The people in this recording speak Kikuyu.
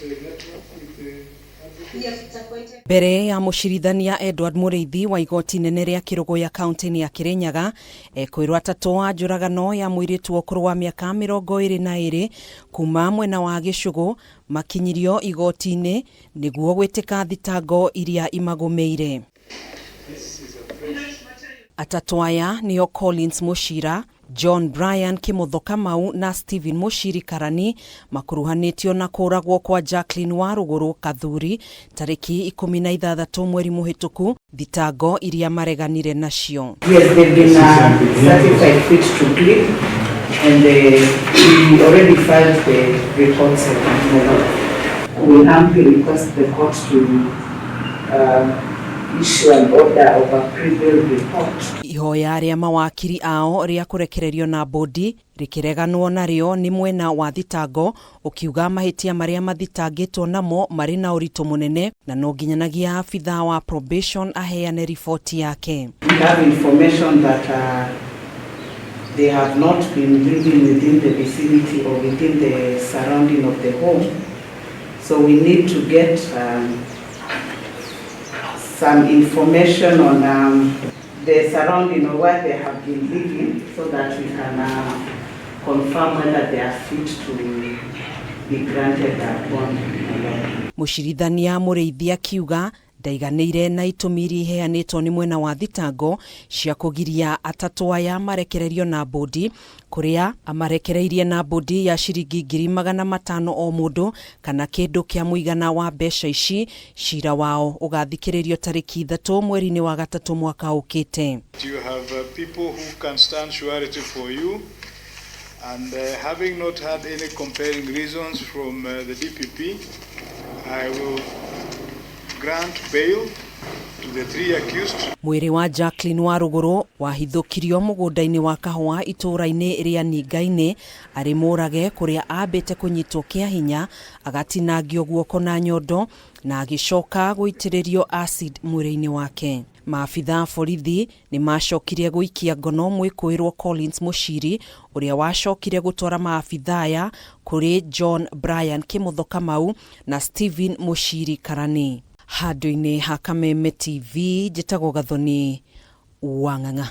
Network with the advocates. Mbere ya mũcirithania Edward Mũrĩithi wa igoti inene rĩa Kĩrũgũya kaunti-inĩ ya Kĩrĩnyaga, ekwĩrwo atatũ a njũragano ya mũirĩtu wa ũkũrũ wa mĩaka 22 kuma mwena wa Gĩcũgũ makinyirio igoti-inĩ nĩguo gwĩtĩka thitango iria imagũmĩire. Atatũ aya nĩo Collins Mũcira, John Brian Kĩmotho Kamau na Stephen Mũciri Karani makuruhanĩtio na kũragwo kwa Jacqueline Warũgũrũ Kathuri tarĩki 16 mweri mũhĩtũku, thitango iria mareganire nacio. Yes, they've been certified fit to plead, and we already filed the reports. We humbly request the court to issue an order of a pre-bail report. Ihoya rĩa mawakiri ao rĩa kũrekererio na bodi rĩkĩreganwo narĩo nĩ mwena wa thitango ũkiuga mahĩtia marĩa mathitangĩtwo namo marĩ na ũritũ mũnene na no nginyanagia abithaa wa probation aheane riboti yake. We have information that they have not been living within the vicinity or within the surrounding of the home. So we need to get some information on the surrounding or where they have been living so that we can confirm whether they are fit to be granted a bond. Mũcirithania Mũrĩithi akiuga ndaiganĩire na itũmi iria iheanĩtwo nĩ mwena wa thitango cia kũgiria atatũ aya marekererio na bodi, kũrĩa amarekereirie na bodi ya ciringi 500,000 o mũndũ kana kĩndũ kĩa mũigana wa mbeca ici. Cira wao ũgathikĩrĩrio tarĩki 3 mweri-inĩ wa gatatũ mwaka ũkĩte. You have people who can stand surety for you, and having not had any compelling reasons from the DPP, I will grant bail to the three accused. Mwĩrĩ wa Jacqueline Warũgũrũ wahithũkirio mũgũnda-inĩ wa kahũa itũũra-inĩ rĩa Ninga-inĩ arĩ mũrage, kũrĩa ambĩte kũnyitwo kĩa hinya, agatinangio guoko na nyondo na agĩcoka gũitĩrĩrio acid mwĩrĩ-inĩ wake. Maabitha a borithi nĩ macokire gũikia ngono mwĩkũĩrwo Collins Mũciri, ũrĩa wacokire gũtwara maabitha aya kũrĩ John Brian Kĩmotho Kamau na Stephen Mũciri Karani. Handũ-inĩ ha Kameme TV, njĩtagwo Gathoni Wang'ang'a.